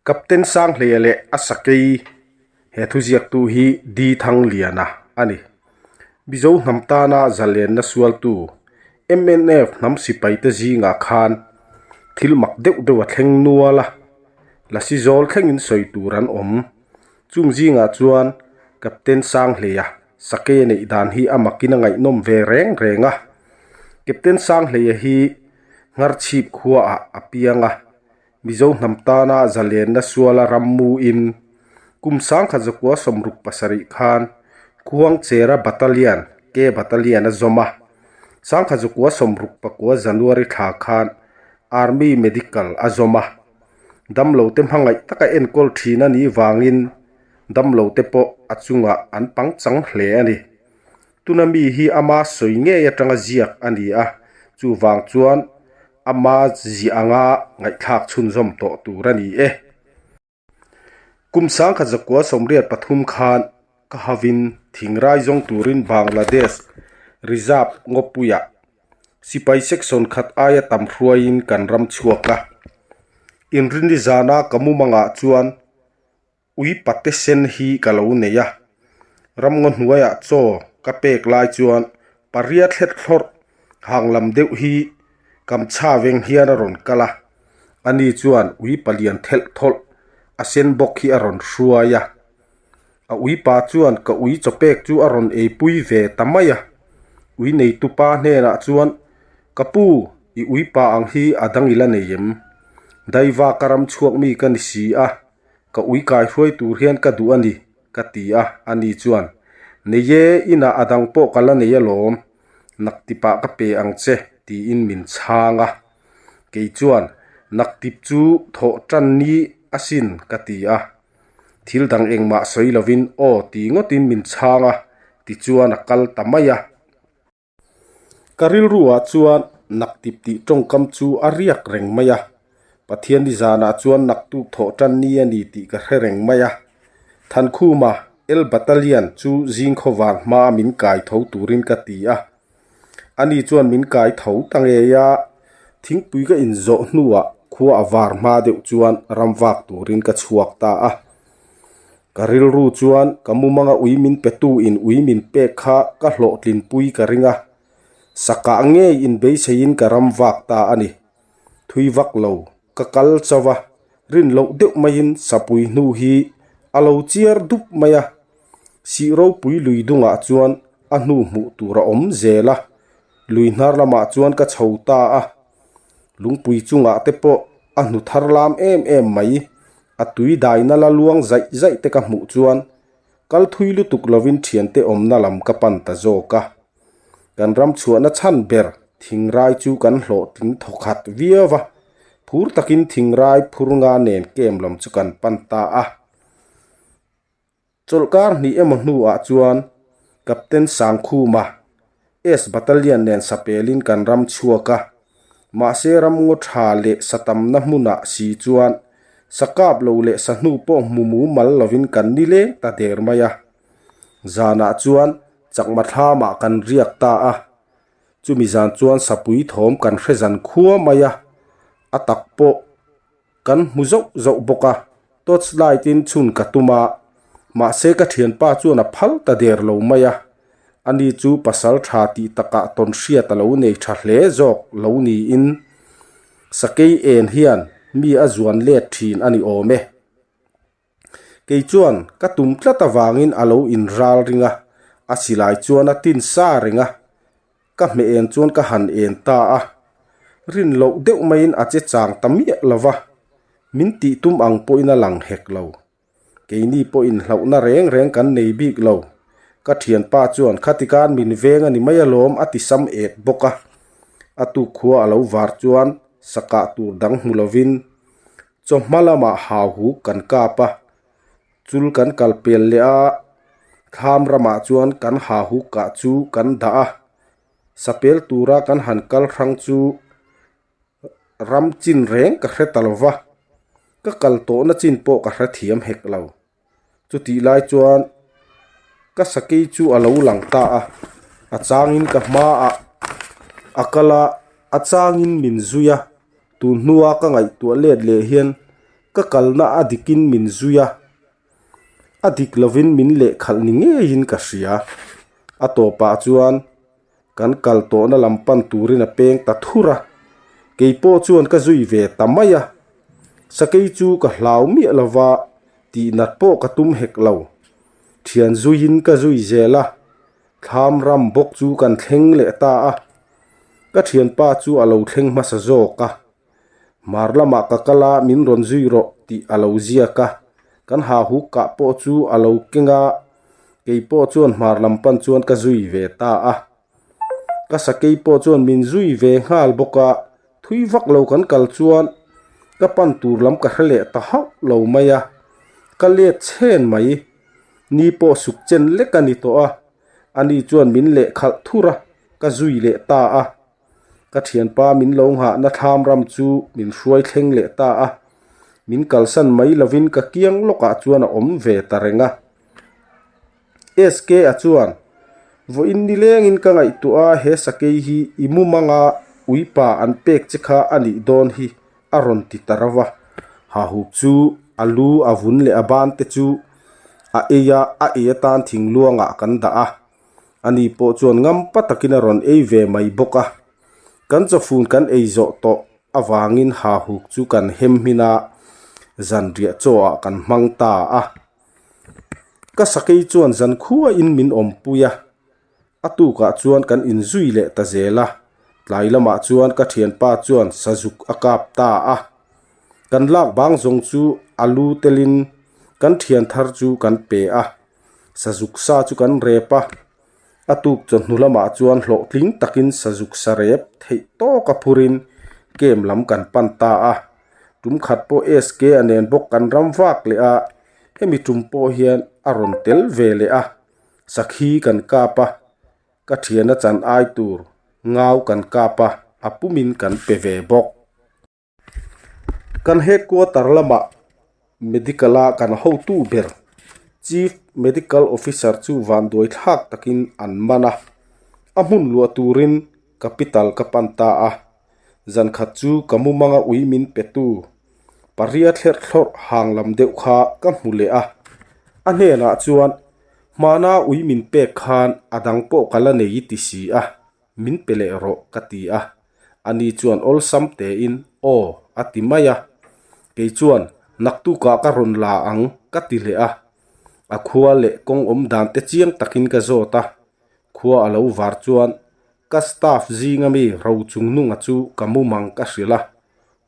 Captain Sanghleia leh a sakei he thuziaktu hi D Thangliana a ni. Mizo hnam tana zalenna sualtu mnf hnam sipaite zingah khan thil mak deuh deuh a thleng nual a, lasi zawl thlengin sawi tur an awm. Chung zingah chuan Captain Sanghleia sakei a neih dan hi a makin a ngaihnawm ve reng reng a. Captain Sanghleia hi Ngharchhip khuaah a piang a. Mizo hnam tana zalenna suala rammuin kum sangkhat zakua 67 khan Khuangchera Battalion, K Battalion a zawm a. Sangkhat zakua 64 January thla khan Army Medical a zawm a. Damlote hmangaih taka enkawl thin a nih vangin damlote pawh a chungah an pangchang hle a ni. Tuna mi hi ama sawi ngei atanga ziak a ni a, chuvang chuan ama ziah anga ngaihthlak chhunzawm tawh tur a ni e. Kum 1983 khan ka havin thingrai zawng turin Bangladesh Reserve ngawpuiah sipai section khat aia tam hruaiin kan ram chhuak a. Inrinni zana ka mumangah chuan Ui pate sen hi ka lo nei a, ramngaw hnuaiah chaw ka pek lai chuan pariat hlet thlawrh hang lam deuh hi kamchha veng hian a rawn kal a, ani chuan ui palian thelh thawlh a sen bawk hi a rawn hruai a. A ui pa chuan ka ui chaw pek chu a rawn eipui ve ta mai a, ui neitupa hnenah chuan ka pu i ui pa ang hi a dang ila nei em? Daiva ka ram chhuak mi ka ni si a, Ka ui kai hruai tur hian ka duh a ni, ka ti a, ani chuan, Nei e, inah a dang pawh ka la nei alawm, naktipah ka pe ang che, tiin min chhang a. Kei chuan, Naktip chu thawh tan ni asin, ka ti a. Thil dang engmah sawi lovin aw ti ngawtin min chhang a, tichuan a kal ta mai a. Ka rilruah chuan naktip tih tawngkam chu a riak reng mai a, Pathian ni zanah chuan naktuk thawh tan ni a ni tih ka hre reng mai a. Thankhuma, El Battalion chu zing khawvar hmaa min kai tho turin ka ti a. Ani chuan min kai tho ta ngei a, thingpui ka inzawh hnuah khua a var hma deuh chuan ramvak turin ka chhuak ta a. Ka rilru chuan ka mumanga ui min petu in ui min pek kha ka hlawhtlinpui ka ring a, sakah ngei inbeiseiin ka ram vak ta a ni. Thui vak lo, ka kal chauh a, rin loh deuh maiin sapui hnu hi a lo chiar dup mai a, sih ropui lui dungah chuan a hnu hmuh tur a awm zel a, lui hnar lamah chuan ka chho ta a, lungpui chungah te pawh a hnu thar lam em em mai. A tui daina la luang zaih zaih te ka hmuh chuan kal thui lutuk lovin thiante awmna lam ka pan ta zawk a. Kan ram chhuahna chhan ber thingrai chu kan hlawhtling thawkhat viau a, phur takin thingrai phur nga nen kem lam chu kan pan ta a. Chawlhkar hnih emaw hnuah chuan Captain Sangkhuma, S Battalion nen sapelin kan ram chhuak a. Mahse ramngaw tha leh sa tamna hmunah si chuan sa kap lo leh sa hnu pawh hmu mumal lovin kan ni leng ta der mai a. Zanah chuan chakma thlamah kan riak ta a. Chumi zan chuan sapui thawm kan hre zan khua mai a, a tak pawh Kan hmu zauh zauh bawk a, torch light in chhun ka tum a, mahse ka thianpa chuan a phal ta der lo mai a, ani chu pasal tha tih takah tawn hriat a lo nei tha hle zawk lo niin sakei en hian mi a zuan let thin a ni awm e. Kei chuan ka tum tlat avangin a lo inral ring a, a silai chuan a tin sa reng a, ka hmeh en chuan ka han en ta a, rin loh deuh maiin a che chang ta miah lo va, min tih tum ang pawhin a lang hek lo. Keini pawhin hlauhna reng reng kan nei bik lo. Ka thianpa chuan khatikan min veng a ni mai alawm a ti sam et bawk a, a tukkhua a lo var chuan sakah tur dang hmu lovin Chawhma lamah hauhuk kan kap a, chul kan kal pel leh a, thlam ramah chuan kan hauhuk kah chu kan dah a, sapel tura kan han kal hrang chu ram chin reng ka hre ta lo va, ka kal tawhna chin pawh ka hre thiam hek lo. Chutih lai chuan ka sakei chu a lo lang ta a, a changin ka hmaah a kal a, a changin min zui a, tun hnua ka ngaihtuah let leh hian. Ka kalna a dikin min zui a, a dik lovin min lehkhalh ni ngeiin ka hria. A tawpah chuan kan kal tawhna lam pan turin a peng ta thur a, kei pawh chuan ka zui ve ta mai a. Sakei chu ka hlau miah lova tihnat pawh ka tum hek lo. Thian zuiin ka zui zel a, thlam ram bawk chu kan thleng leh ta a. Ka thianpa chu a lo thleng hmasa zawk a. Hmar lamah ka kal a, min rawn zui rawh tih a lo ziak a. Kan hahuk kah pawh chu a lo keng a, kei pawh chuan hmar lam pan chuan ka zui ve ta a. Ka sakei pawh chuan min zui ve nghal bawk a, thui vak lo kan kal chuan ka pan tur lam ka hre leh ta hauh lo mai a, ka let chhen mai. Ni pawh suk chen lek a ni tawh a, ani chuan min lehkhalh thur a, ka zui leh ta a. Ka thianpa min lo nghahna thlam ram chu min hruai thleng leh ta a, min kalsan mai lovin ka kiang lawkah chuan a awm ve ta reng a. SK-a chuan, Vawiin nilengin ka ngaihtuah a, he sakei hi i mumanga uipa an pek che kha a nih dawn hi a rawn ti ta rauh a. Hahuk chu a lu a vun leh a ban te chu a ei a, a ei atan thingluangah kan dah a. Ani pawh chuan ngampa takin a rawn ei ve mai bawk a. Kan chawfun kan ei zawh tawh avangin hahuk chu kan hem hmin a, zanriah chaw ah kan hmang ta a. Ka sakei chuan zankhuain min awmpui a, a tukah chuan kan inzui leh ta zel a. Tlai lamah chuan ka thianpa chuan sazuk a kap ta a. Kan lak bang zawng chu a lu telin kan thian thar chu kan pe a. Sazuk sa chu kan rep a, a tuk chawhnu lamah chuan hlawhtling takin sazuk sa rep theih tawka phurin camp lam kan pan ta a. Tum khat pawh SK a nen bawk kan ram vak leh a, hemi tum pawh hian a rawn tel ve leh a, sakhi kan kap a, ka thiana chan ai tur ngau kan kap a, a pumin kan pe ve bawk. Kan headquarter lamah medical a kan hotu ber chief medical officer chu vanduai thlak takin an man a, a hmun luah turin capital ka pan ta a, zan khat chu ka mumanga ui min pe tu pariat hlerh thlawrh hang lam deuh kha ka hmu leh a, a hnenah chuan hmana ui min pek khan a dang pawh ka la nei ti si a. Min pe leh rawh ka ti a, ani chuan awlsam tein aw a ti mai a. Kei chuan naktukah ka rawn la ang ka ti leh a. A khua leh kawng awm dan te chiang takin ka zawt a. Khua a lo var chuan ka staff zinga mi ro chung nunga chu ka mumang ka hrilh a,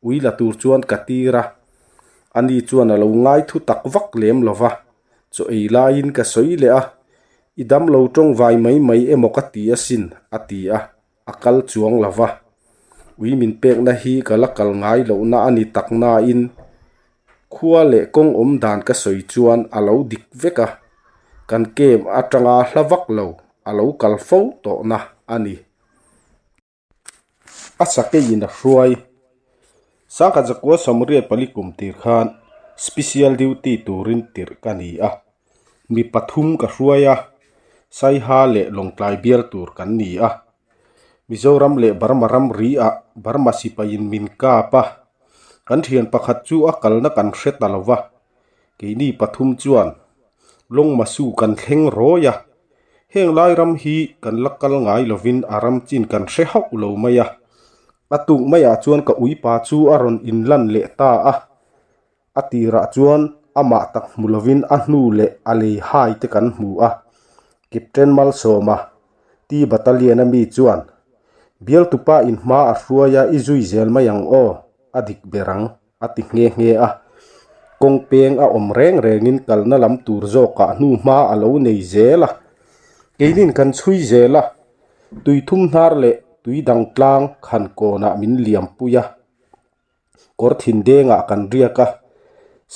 ui la tur chuan ka tir a. Ani chuan a lo ngai thu tak vak lem lo va, chaw ei laiin ka sawi leh a, I damlo tawng vai mai mai emaw ka ti asin, a ti a, a kal chuang lo va. Ui min pekna hi ka la kal ngai lohna a ni tak nain khua leh kawng awm dan ka sawi chuan a lo dik vek a, kan camp atanga hla vak lo a lo kal fo tawhna a ni. A sakeiin a hruai. Sangkhat zakua Samriat pali kum tir khan Special Duty turin tirh ka ni a. Mi pathum ka hruai a, Saiha leh Lawngtlai bial tur kan ni a. Mizoram leh Burma ramri ah Burma sipaiin min kap a. Kan thian pakhat chu a kalna kan hre ta lo va. Keini pathum chuan Lawngmasu kan thleng rawi a. Heng lai ram hi kan la kal ngai lovin a ram chin kan hre hauh lo mai a. A tuk maiah chuan ka uipa chu a rawn inlan leh ta a. A tirah chuan amah tak hmu lovin a hnu leh a lei hai te kan hmu a. Captain Malsawma, T Battalion a mi chuan, Bialtupa in hma a hruai a i zui zel mai ang aw, a dik ber ang. a ti nghe nghe a. Kawng peng a awm reng rengin kalna lam tur zawkah hnu hma a lo nei zel a. Keinin kan chhui zel a, tui thum hnar leh tui dang tlang khan kawnah min liam pui a. Kawr thin dengah kan riak a,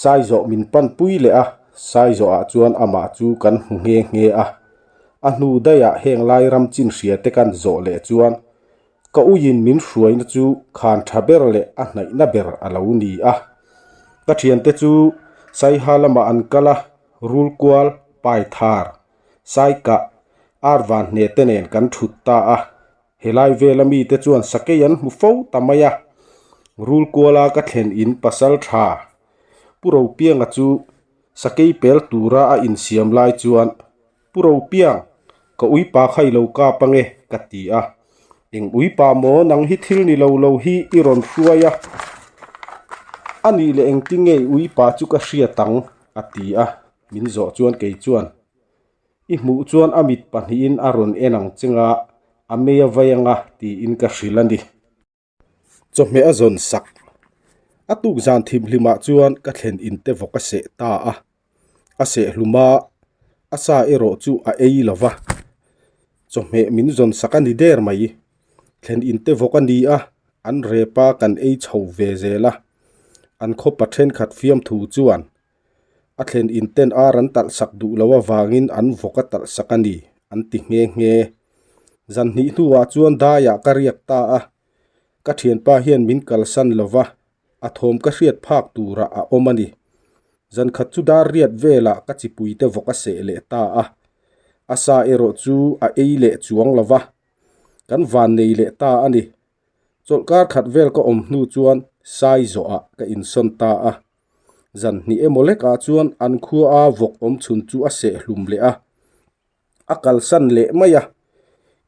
Saizawh min pan pui leh a, Saizawhah chuan amah chu kan hmu nghe nghe a. A hnu daihah heng lai ram chin hria te kan zawh leh chuan Ka uiin min hruaina chu khan tha ber leh a hnaihna ber a lo ni a. Ka thiante chu Saiha lamah an kal a, Rulkual, Paithar, Saikah, Arvanhne te nen kan thut ta a. Helai vela mite chuan sakei an hmu fo ta mai a. Rulkuala ka thlen in pasal tha. Pu Ropianga chu sakei pel tura a insiam lai chuan, Pu Ropiang, ka uipa kha i lo kap ange, ka ti a. Eng uipa maw nang hi thil ni lo lo hi i rawn hruai a? A nih leh engtinge i uipa chu ka hriat ang? a ti a. Min zawh chuan kei chuan, I hmuh chuan a mit pahnihin a rawn en ang che nga, a mei a vai anga tiin ka hrilh a ni. Chawhmeh a zawn sak. A tuk zan thimhlimah chuan ka thlen in te vawk a seh ta a. A seh hlum a, a sa erawh chu a ei lo va. Chawhmeh min zawn sak a ni der mai. Thlen in te vawk a ni a, an rep a kan ei chho ve zel a. An khawpa thenkhat fiamthu chuan A thlen in ten ar an talh sak duh loh avangin an vawk a talh sak a ni, an ti nghe nghe. Zan hnih hnuah chuan daiah ka riak ta a, ka thianpa hian min kalsan lo va, a thawm ka hriat phak turah a awm a ni. Zan khat chu dar riat velah ka chipuite vawk a seh leh ta a, a sa erawh chu a ei leh chuang lo va, kan van nei leh ta a ni. Chawlhkar khat vel ka awm hnu chuan sai zawhah ka insawn ta a. Zan hnih emaw lekah chuan an khua a vawk awm chhun chu a seh hlum leh a, a kalsan leh mai a.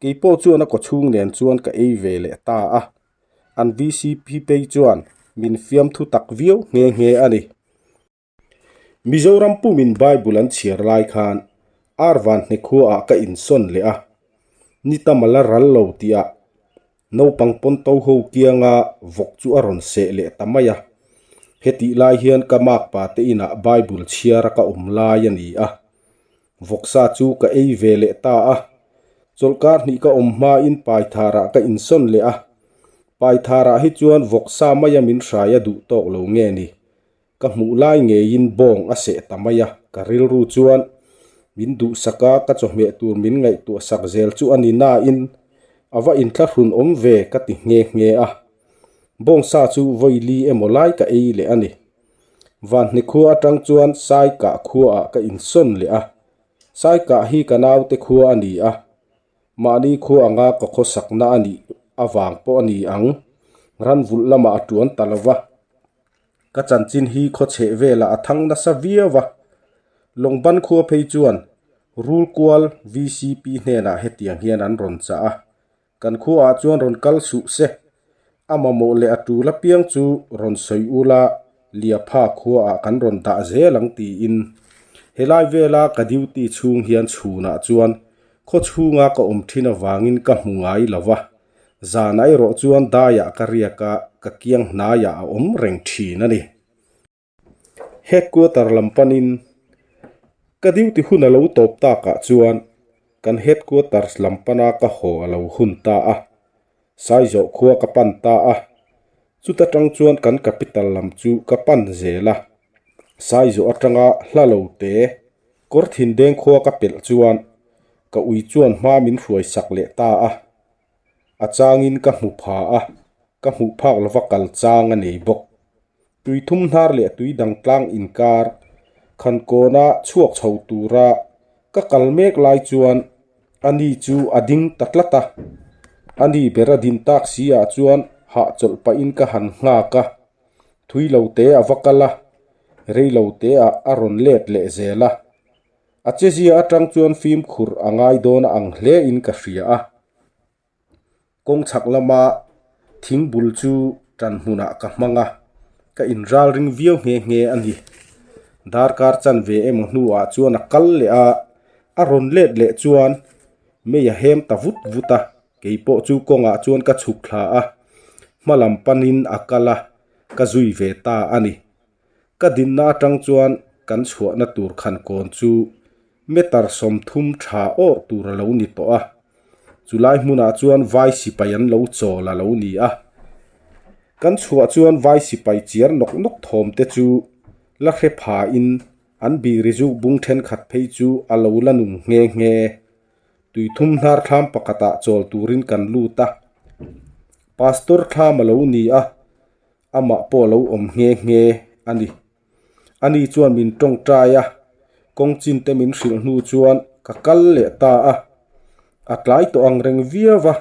Kei pawh chuan a kawchhung nen chuan ka ei ve leh ta a. An VCP phei chuan min fiamthu tak viau nghe nghe a ni. Mizoram pumin Bible an chhiar lai khan Arvanhne khuaah ka insawn leh a, ni tam a la ral lo tihah Naupang pawn to ho kianga vawk chu a rawn seh leh ta mai a. Hetih lai hian ka makpa te inah Bible chhiara ka awm lai a ni a. Vawksa chu ka ei ve leh ta a. Chawlhkar hnih ka awm hmain Paitharah ka insawn leh a. Paitharah hi chuan vawksa maia min hrai a duh tawk lo nge ni? Ka hmuh lai ngeiin bawng a seh ta mai a, ka rilru chuan min duhsak a, ka chawhmeh tur min ngaihtuah sak zel chu a ni nain a va inthlahrun awm ve ka ti nghe nghe a. Bawng sa chu vawi li emaw lai ka ei leh a ni. Vanhne khua atang chuan Saikah khuaah ka insawn leh a, Saikah hi ka naute khua a ni a, mahni khua anga ka khawsakna a nih avang pawh a ni ang, ranvulh lamah a tuan ta lo va. Ka chanchin hi khawchheh velah a thang nasa viau a, Lawngban khua phei chuan Rulkual VCP hnenah hetiang hian an rawn chah a, Kan khuaah chuan rawn kal suh se, a mamawh leh a tul apiang chu rawn sawi ula Liapha khuaah kan rawn dah zel ang tiin. Helai vela ka duty chhung hian chhunah chuan khaw chhunga ka awm thin avangin ka hmu ngai lo va. Zan erawh chuan daiah ka riak a, ka kiang hnaiah a awm reng thin a ni. Headquarter lam panin ka duty hun a lo tawp takah chuan kan headquarters lam pana ka haw a lo hun ta a, Saizawh khua ka pan ta a, chuta tang chuan kan capital lam chu ka pan zel a, Saizawh atanga hla lo te kawr thin deng khua ka pelh chuan ka ui chuan hma min hruai sak leh ta a. A changin ka hmu pha a, ka hmuh phak lova kal chang a nei bawk. Tui thum hnar leh tui dang tlang inkar Khankawna chhuak chho tura ka kal mek lai chuan ani chu a ding ta tlat a. Ani ber a din tak si ah chuan hahchawlh pahin ka han nghak a, thui lo te a va kal a, rei lo te ah a rawn let leh zel a. A chezia atang chuan fimkhur a ngai dawn a ang hle in ka hria a. Kawng chhak lama thing bul chu tan hmunah ka hmang a, ka inral ring viau nghe nghe a ni. Darkar chanve emaw hnuah chuan a kal leh a, a rawn let leh chuan mei a hem ta vut vut a, keipawh chu kawngah chuan ka chhuk thla a, hma lam panin a kal a, ka zui ve ta a ni. Ka dinna atang chuan kan chhuahna tur khan kawn chu meter 30 tha awrh tur a lo ni tawh a. Chulai hmunah chuan vai sipai an lo chawl a lo ni a. Kan chhuah chuan vai sipai chiar nawk nawk thawm te chu la hre phain an biri zuk bung thenkhat phei chu a lo la nung nghe nghe. Tui thum hnar thlam pakhatah chawl turin kan lut a. Pastor thlam a lo ni a. Amah pawh a lo awm nghe nghe a ni. Ani chuan min tawngtai a, kawng chin te min hrilh hnu chuan ka kal leh ta a. A tlai tawh ang reng viau a,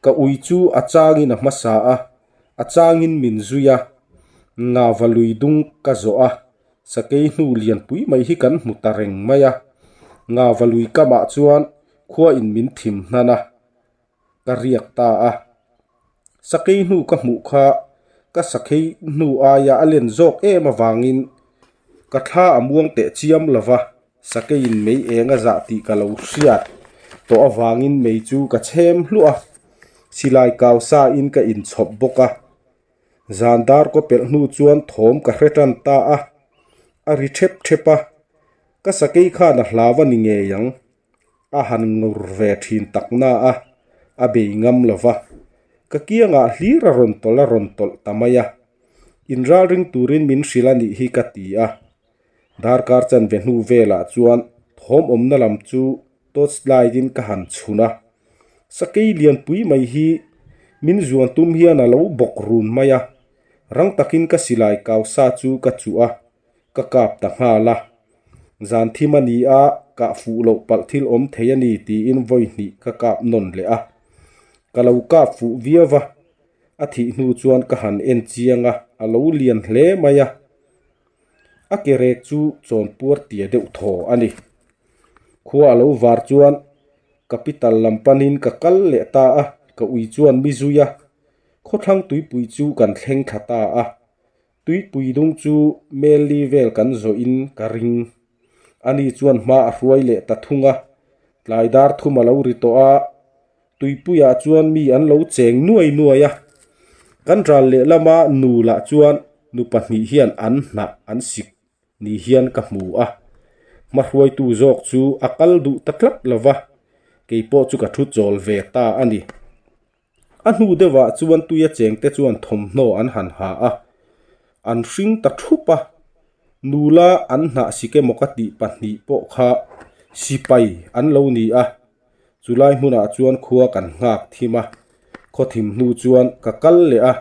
ka ui chu a changin a hmasa a, a changin min zui a, Ngava lui dung ka zawh a. Sakei hnu lianpui mai hi kan hmu ta reng mai a. Ngava lui kamah chuan khua in min thim hnan a, ka riak ta a. Sakei hnu ka hmuh kha ka sakhei hnu aia a len zawk em avangin ka thla a muang teh chiam lo va, sakeiin mei eng a zah tih ka lo hriat tawh avangin mei chu ka chhem hluah a, silai kau sain ka inchhawp bawk a. Zan dar kaw pelh hnu chuan thawm ka hre tan ta a, a ri thep thep a, ka sakei khan a hlau a ni ngei ang. A han ngur ve thin tak na a, a bei ngam lo va. Ka kiangah hlir a rawn tawlh a rawn tawlh ta mai a. Inralring turin min hrilh a nih hi ka ti a. Darkar chanve hnu velah chuan thawm awmna lam chu torch light in ka han chhun a. Sakei lianpui mai hi min zuan tum hian a lo bawk run mai a. Rang takin ka silai kau sa chu ka chuh a. Ka kap ta nghal a, zan thim a ni a, kah fuh loh palh thil awm thei a ni tiin vawi hnih ka kap nawn leh a. Ka lo kap fuh viau va, a thih hnu chuan ka han en chiang a, a lo lian hle mai a. A ke rek chu chawn puar tia deuh thaw a ni. Khua a lo var chuan capital lam panin ka kal leh ta a, ka ui chuan mi zui a, khawthlang tuipui chu kan thleng thla ta a. Tuipui dung chu Meli vel kan zawhin ka ring. Ani chuan hma a hruai leh ta thung a, tlai dar thum a lo ri tawh a, tuipuiah chuan mi an lo cheng nuai nuai a. Kan ral lehlama nu lah chuan nu pahnih hian an hnah an sik ni hian ka hmu a, hma hruaitu zawk chu a kal duh ta tlat lo va, keipawh chu ka thu chawl ve ta a ni. A hnu deuhah chuan tuia chengte chuan thawmhnaw an han ha a, an hring ta thup a. Nula an hnah sik emaw ka tih pahnih pawh kha sipai an lo ni a. Chulai hmunah chuan khua kan nghak thim a, khaw thim hnu chuan ka kal leh a,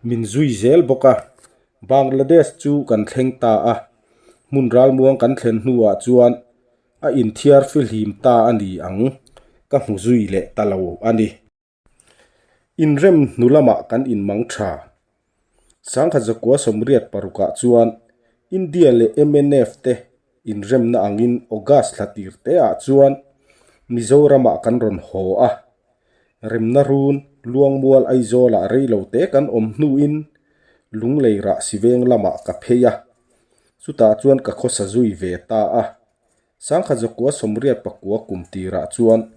min zui zel bawk a. Bangladesh chu kan thleng ta a, hmun ralmuang kan thlen hnuah chuan A inthiar fihlim ta a ni ang, ka hmu zui leh ta lo a ni. Inrem hnu lamah kan inmang tha. Sangkhat zakua sawmriat parukah chuan India leh mnf te inremna angin August thla tir teah chuan Mizoramah kan rawn haw a. Remna run Luangmual Aizawlah reilo te kan awm hnuin Lunglei rah Siveng lamah ka phei a. Chutah chuan ka khawsa zui ve ta a. Sangkhat zakua sawmriat pakua kum tirah chuan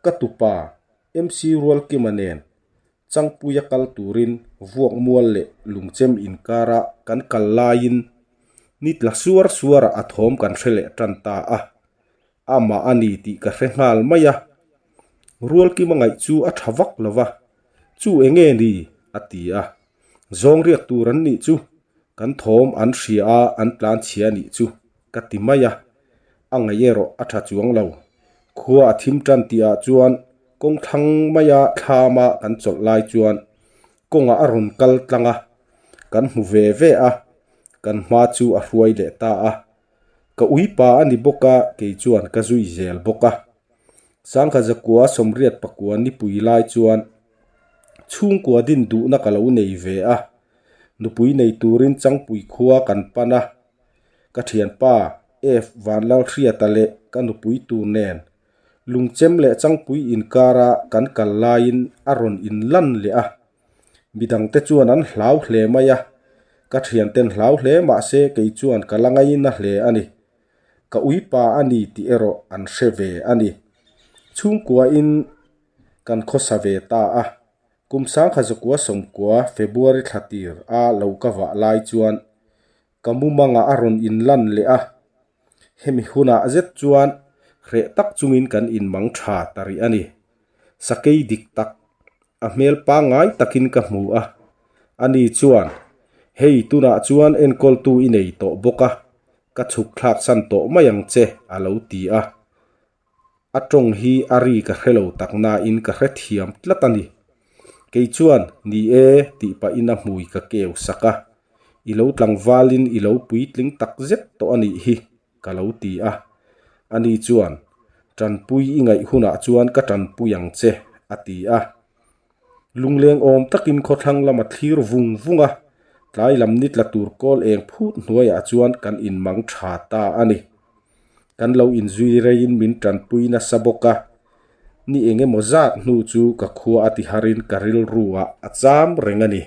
ka tupa MC Rualkima nen Changpuia kal turin Vuakmual leh Lungchem inkara kan kal laiin ni tla suar suarah a thawm kan hre leh tan ta a. Amah a ni tih ka hre nghal mai a. Rualkima ngaih chu a tha vak lo va, Chu enge ni? a ti a. Zawng riak tur an nih chu, kan thawm an hria a, an tlan chhia nih chu, ka ti mai a. A ngaih erawh a tha chuang lo. Khua a thim tan tihah chuan kawng thlang maia thlama kan chawlh lai chuan kawngah a rawn kal tlang a, kan hmu ve ve a, kan hma chu a hruai leh ta a. Ka uipa a ni bawk a, kei chuan ka zui zel bawk a. Sangkhat zakua sawmriat pakua nipui lai chuan chhungkua din duhna ka lo nei ve a, nupui nei turin Changpui khua kan pan a, ka thianpa F Vanlalhriata leh ka nupui tur nen Lungchem leh Changpui inkara kan kal laiin a rawn inlan leh a, midangte chuan an hlau hle mai a, ka thianten hlau hle mahse kei chuan ka la ngaina hle a ni. Ka uipa a ni tih erawh an hre ve a ni. Chhungkuain kan khawsa ve ta a, kum sangkhat zakua sawmkua February thla tir a lo ka vah lai chuan ka mumangah a rawn inlan leh a. Hemi hunah zet chuan hreh tak chungin kan inmang tha ta rih a ni. Sakei dik tak, a hmel pangngai takin ka hmu a. Ani chuan, Hei tunah chuan enkawltu i nei tawh bawk a, ka chhuk thlak san tawh mai ang che, a lo ti a. A tawng hi a ri ka hre lo tak nain ka hre thiam tlat a ni. Kei chuan, Ni e, tih pahin a hmui ka keu sak a. I lo tlangvalin i lo puitling tak zet tawh a nih hi, ka lo ti a. Ani chuan, Tanpui i ngaih hunah chuan ka tanpui ang che, a ti a. Lungleng awm takin khawthlang lam a thlir vung vung a. Tlai lam ni tla tur kawl eng phut hnuaiah chuan kan inmang tha ta a ni. Kan lo inzui reiin min tanpui nasa bawk a, ni eng emaw zat hnu chu ka khua a ti harin ka rilru ah a cham reng a ni.